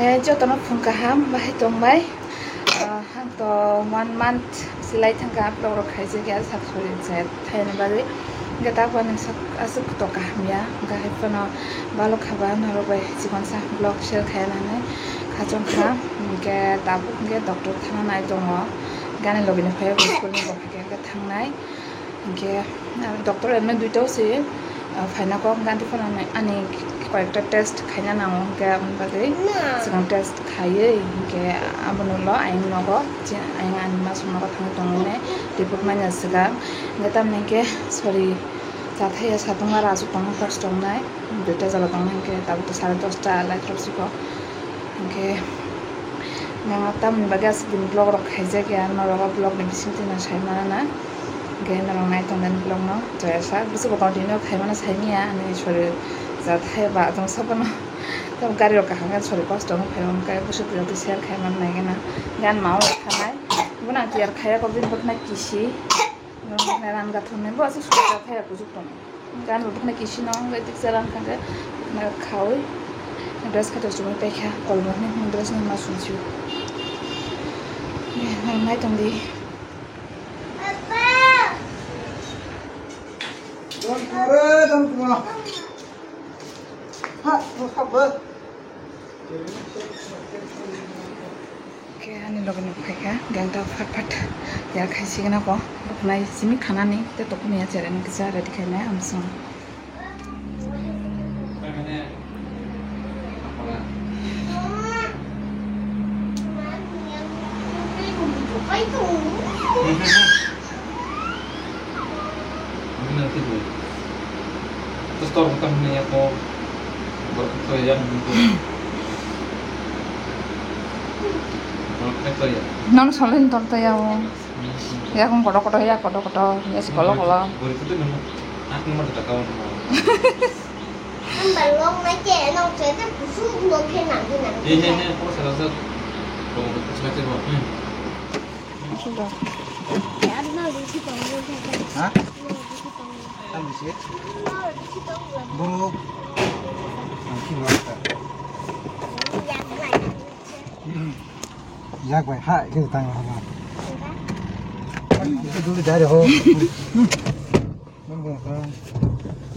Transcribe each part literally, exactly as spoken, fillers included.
Eh, jotono phung kaham, bahai tongbai. Ah, ang to one month silai thangkha vlog rok khaijak ya, sak sori se thaina bagwi. Hwnkhe tabuk ani sak aswk to kaham ya, hwnkhe hai phano balok khaba norok bai chikon sa vlog share khaina hinwi khachong kha. Hwnkhe tabuk hwnkhe doctor thana nai tongo, gani logi ni phai school ni bo hwnkhe thangnai. Hwnkhe, ah, doctor emne duita se, ah, phaina kok ganti phano ani, ani koyekta test khaina nango, hwnkhe aboni bagwi swkang test khaiwi, hwnkhe abono ulo ayang nogo, je ayang ani masuk nogo thangwi tongmani report manya swkang. Hwnkhe tamni hwnkhe sori, chathaya satung aro aswk tongma kosto wngnai, duita jora tongnai, hwnkhe tabuk to sare dosta lai khorokchiko. Hwnkhe nang tamni bagwi aswk bini vlog rok khaijak ya, norok o vlog ni bisingtwi no sai mano na. Hwnkhe norok nai tongmani vlog no joya sa bwswk bo continue khai mano sai manya ani sori jat hai ba tong sabo no. Tamo gari rok kaham khe sori kosto wng phai o hwnkhe bwswk rok share khai mano nai gana. Gan ma o thanai bo nang tiyar khai ya kok bini bwkhwnai kisi. Ran gathumni bo aswk sori jat hai kuchuk tong. Gan bo bwkhwnai kisi no hwnkhe tiksa rang kha khe khaui dress khato chumui paikha kolmo hwnwi dress no ma sumsio. Nang nai tong di. Don kore don kuma. Ha, ha ba. Khe ani loge ni phaikha, gangta phat phat ya khai signa ko, buknai simi khanani, te tokoni ya chere ni kisa ready khainai amsong. Terus tor bukan ni aku berketo yang itu. Berketo ya. Nono solin tor ta ya o. Ya kong koto koto ya koto koto ya si kolo kolo. Berketo nang. Aku mau tak tahu. Ang balong na ke nong che te pusu lo ke nang ke nang. Eh, eh, eh, aku salah satu. Kalau berketo macam apa? Sudah. Ha? Tam bisi? Buru. Ang kilo ta. Yak bai ha ke tang ha. Itu dulu dari ho.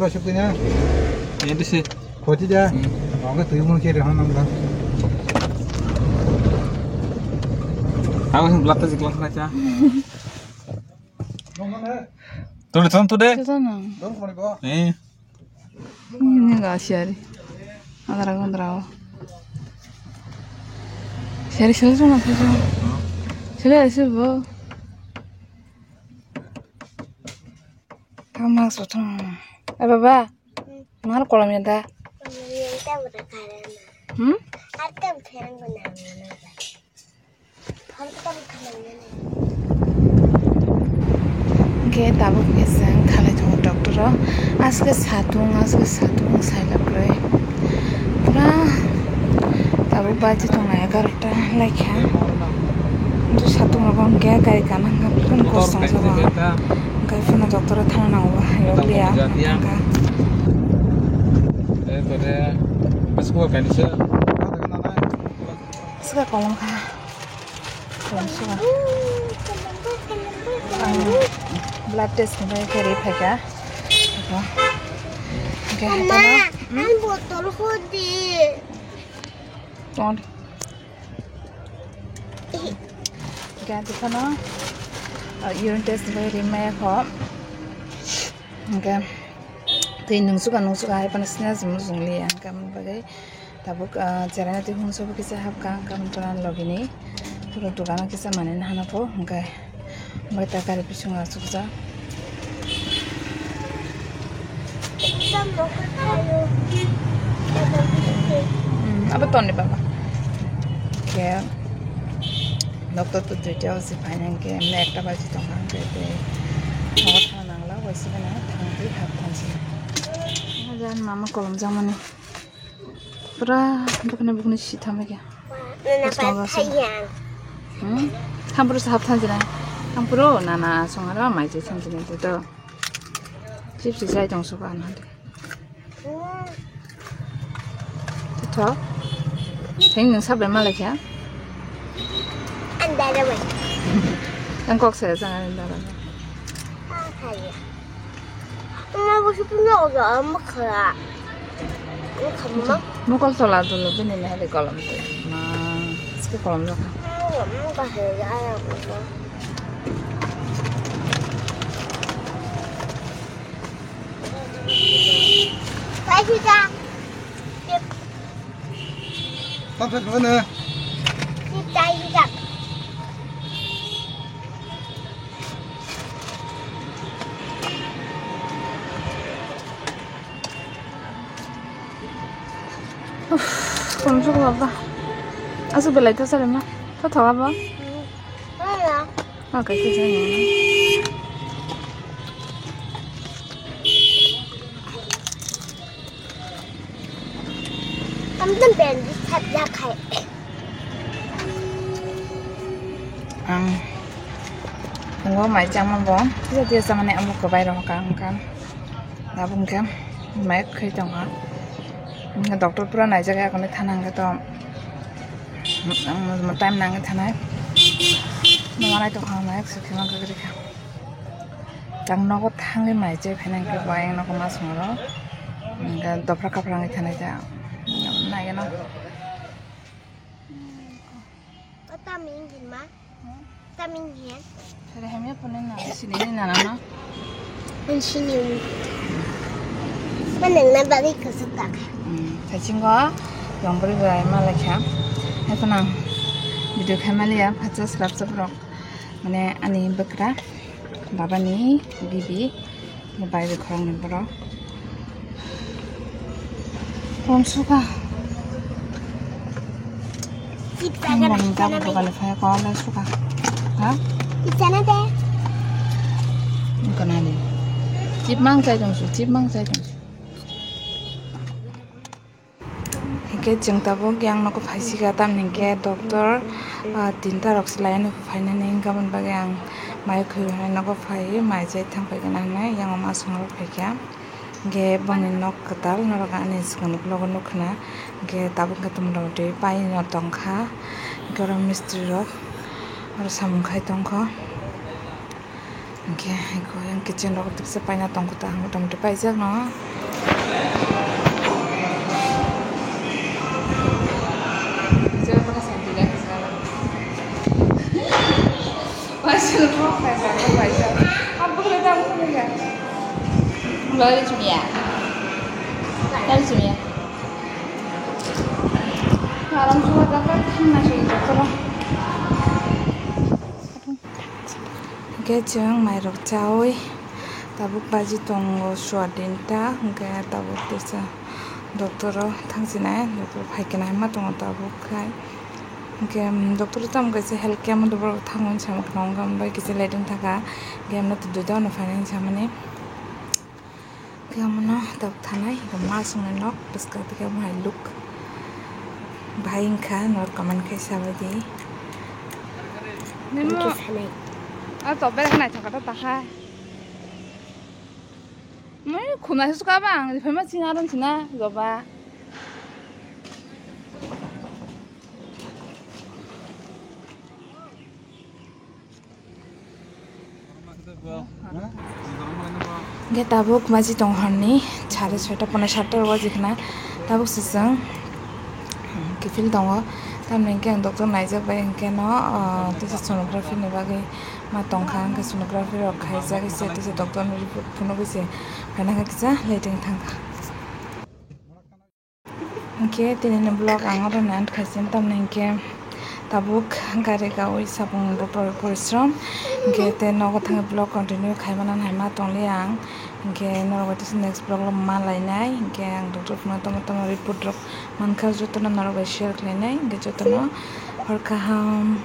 Lo sip tu nya. Ini sih. Koti dia. Oke tu mau kiri hon nang. Aku sing belakang sih kelas kaca. Tuh, tuh, tuh deh. Tuh sana. Eh. Ini enggak siari. Antara kontra. Siari sila sana tuh. Sila sih bo. Tama sotong. Eh baba. Mar kolam ya da. Hmm? Hwnkhe tabuk khe chwng khalai tongo doctor o. Aswk satung, aswk satung sailak rwi. Pura tabuk baji tongnai egarota laikha. Satung rogo hwnkhe gari kana hwnkhe phano kosong sabo. Hwnkhe phano doctor o thana nango, hayok liya. Swkang kolom kha. Kolom swkang. Ang blood test ni bagwi khe ri phaikha. Hwnkhe hatano, hmm? Ang botol hodi. Tong. Hwnkhe ang twi phano, ah, urine test ni bagwi ri maya kho. Hwnkhe twi nungsuka nungsuka hai phano sina se muchung liya. Hwnkhe aboni bagwi tabuk, ah, cheraino twi hwnso bo kisa hapkha, hwnkhe aboni pore ani logini puro dogano kisa manwi nahana kho. Hwnkhe Bai ta gari bising asukjak. Exam rok khayo. Hmm, abo toni baba. Khe doctor to duita o se phaina hwnkhe emne ekta baji tongkha hwnkhe tei nogo thang nangla waisa gana thang twi hap thansi. Hajan mama kolom jamani. Pura bukni bukni si thambai khe. Nana pai phai yang. Hmm? Thampuru sahab thanjina. Thampuru nana songaro mai je thanjina to. Chips jai tong soka na. Hmm. To. Thing nung sabai malai kha. Ang dada bai. Ang kok saya jangan dada. Ah, saya. Mama bosok punya udah amak khala. Ini kamu mah. Mukol tola dulu bini nih hari kolam tuh. Ma, sekarang kolam tuh. Mama mama kasih ya ayam apa? Kasih dah. Tap tap mana? Sip tai sip tak. Uff, kolom sokol ba. Aswk belai tha sari ma. Tha thoga ba. Hmm. Wala. Okay, kisa ni. Tamtam bendi thap ya khai. Ang tongo mai chama bo. Tisa tisa mane amuk kwbai rok ka ang kam. Abo hwnkhe mai khai tongkha. Hwnkhe doctor pura naijak ya, kone thana hwnkhe to, um, time nangwi thanai. Numanai tongkha, mai sukhe ma kwrwi kha. Tang nogo thangwi mai chai phaina hwnkhe bo ayang nogo ma songro. Hwnkhe dophra kaphra wngwi thanai ta. Naigeno. O tamni engine ma? Hmm? Tamni engine? Sere hamya phone na, sini ni nana no? Ang sini. Ma nang na bagwi kusuk ka. Hmm, sachingo, yong bari bai ma lekha. Hai phone ang video khai ma liya, phacha slap slap rok. Mane ani bwkra, baba ni bibi. Ni bai bai khoroknwi borok. Kolom suka. Chip jaga. Ang bang jak dogan phai ko le suka. Ha? Chip jana de. Kana ni. Chip mang chai tong su, chip mang chai tong su. Hinkhe chwng tabuk yang nogo phaisika, tamni hinkhe doctor, ah, tinta rok se laino phainani, hinkhe aboni bagwi ang mai khwi rwnai nogo phaiwi mai chai thang paikha hinwi yang o masong rok phaikha. Hinkhe boni nok kwtal norok ani swkang vlog o nukha na, hinkhe tabuk hinkhe motamoti paino tongkha, hinkhe oro mistri rok oro samung khai tongkha. Hinkhe, hinkhe kitchen rok tepsa paina tongkha ta, motamoti paijak no. Lari chumia. Lari chumia. Aram suwa dapat thang na sui dokoro. Hinkhe chwng mairok chaui tabuk baji tongo suwa dinta, hinkhe tabuk teisa doctor o thangsinai, doctor phaikhe naima tongo tabuk khai. Hinkhe doctor o tamo kaisa health camp o borok thango hinwi sama khna, wngkha bai kisa late wngthaka, hinkhe amno twi duita no phainai hinwi samani. Khe omono tabuk thanai, hwnkhe masongni nok bwskang tei khe omo hai look bahai wngkha, norok comment khai sabaidi. Nemo. Hwnkhe sanai. A to bera naithok kha ta takha. Mai khumna se suka bang, rifai ma china ron china joba. Hwnkhe tabuk maji tong horni sare soita pona satta o waji khna tabuk se chwng kiphil tongo. Tamni hwnkhe ang doctor naijak bai hwnkhe no, ah, tisa sonography ni bagwi ma tongkha, hwnkhe sonography rok khaijak se tisa doctor ni report phunugwi se phaina khe kisa late wng thangkha. Hinkhe tinini vlog ang oro ni end khaising, tamni hinkhe tabuk gari gaui sapung bo por-, porishrom, hinkhe tei nogo thangwi vlog continue khaimani hai ma tongliya ang, hinkhe norok bai tisa next vlog o ma lainai, hinkhe ang doctor phano tamo tamo report rok mankha jotono norok bai share khlainai, hinkhe jotono hor kaham.